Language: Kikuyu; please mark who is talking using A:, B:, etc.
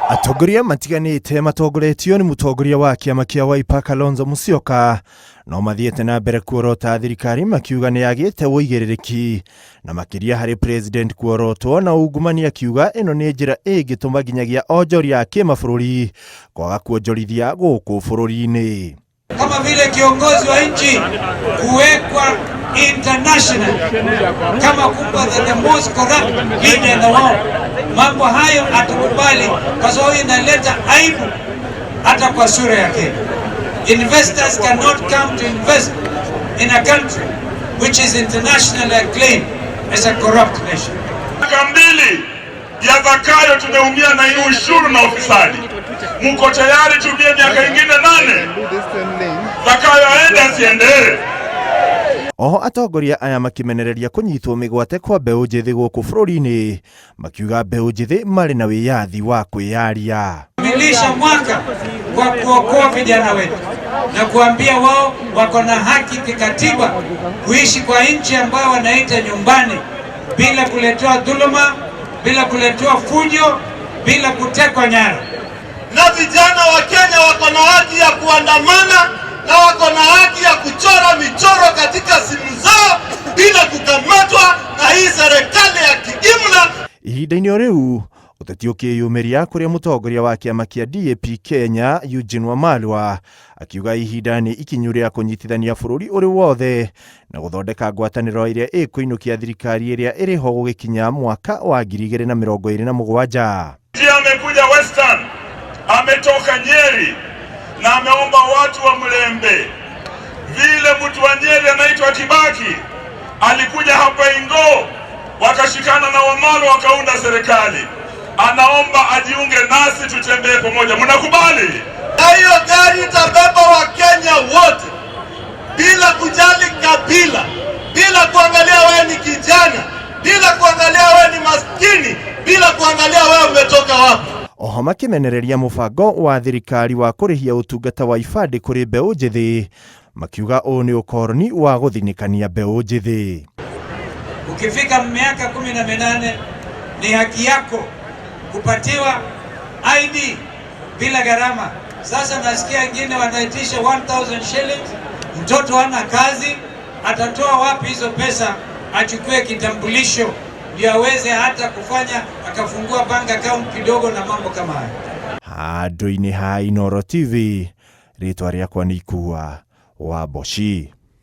A: Atongoria matiganĩte matongoretio nĩ mũtongoria wa kĩama kĩa Wiper Kalonzo Musyoka no mathiĩte na mbere kuorota thirikari makiuga nĩ yagĩte ũigĩrĩrĩki na makĩria harĩ president kuorotwo na ungumania akiuga ĩno nĩ njĩra ĩngĩtũma nginyagia onjoria a kĩmabũrũri kwaga kuonjorithia gũkũ bũrũri-inĩ.
B: Kama vile kiongozi wa nchi kuwekwa international kama kubwa the most corrupt leader in the world. Mambo hayo hatukubali kwa sababu inaleta aibu hata kwa sura ya Kenya. Investors cannot come to invest in a country which is internationally acclaimed as a corrupt nation.
C: Miaka mbili ya Zakayo tumeumia na hii ushuru na ufisadi. Mko tayari tumie miaka ingine 8? Zakayo aende asiende?
A: Oho atongoria aya makĩmenereria kũnyitwo mĩgwate kwa mbeũ njĩthĩ gũkũ bũrũri-inĩ makiuga mbeũ njĩthĩ marĩ na wĩyathi wa kwĩyaria.
B: Kamilisha mwaka kwa kuokoa vijana wetu na kuambia wao wako na haki kikatiba kuishi kwa nchi ambayo wanaita nyumbani bila kuletewa dhuluma, bila kuletewa fujo, bila kutekwa nyara.
D: Na vijana wa Kenya wako na haki ya kuandamana na wako na haki ya kuchora michoro katika simu zao bila kukamatwa na hii serikali ya kiimla.
A: Ihinda-inĩ o rĩu ũteti ũkĩyumĩria kũrĩa mũtongoria wa kĩama kĩa DAP Kenya Eugene Wamalwa akiuga ihinda nĩ ikinyu rĩa kũnyitithania bũrũri ũrĩ wothe na gũthondeka ngwatanĩro ĩrĩa ĩkũinũkia thirikari ĩrĩa ĩrĩ ho gũgĩkinya mwaka wa 2027.
C: Amekuja Western, ametoka Nyeri na ameomba watu wa Mlembe. Vile mtu wa Nyeri anaitwa Kibaki alikuja hapa Ingo, wakashikana na Wamalwa wakaunda serikali. Anaomba ajiunge nasi tutembee pamoja. Mnakubali?
D: Na hiyo gari itabeba Wakenya wote bila kujali kabila, bila kuangalia wewe ni kijana, bila kuangalia wewe ni maskini, bila kuangalia wewe umetoka wapi.
A: Oho makĩmenereria mũbango wa thirikari wa kũrĩhia ũtungata wa ibandĩ kũrĩ mbeũ njĩthĩ makiuga ũũ nĩ ũkoroni wa gũthinĩkania mbeũ njĩthĩ.
B: Ukifika miaka 18 ni haki yako kupatiwa ID bila gharama. Sasa nasikia wengine wanaitisha 1000 shillings. Mtoto hana kazi, atatoa wapi hizo pesa achukue kitambulisho ndio aweze hata kufanya akafungua bank account kidogo na mambo kama hayo.
A: Handũ-inĩ ha Inooro TV, rĩtwa rĩakwa nĩ Ikua wa Mboci.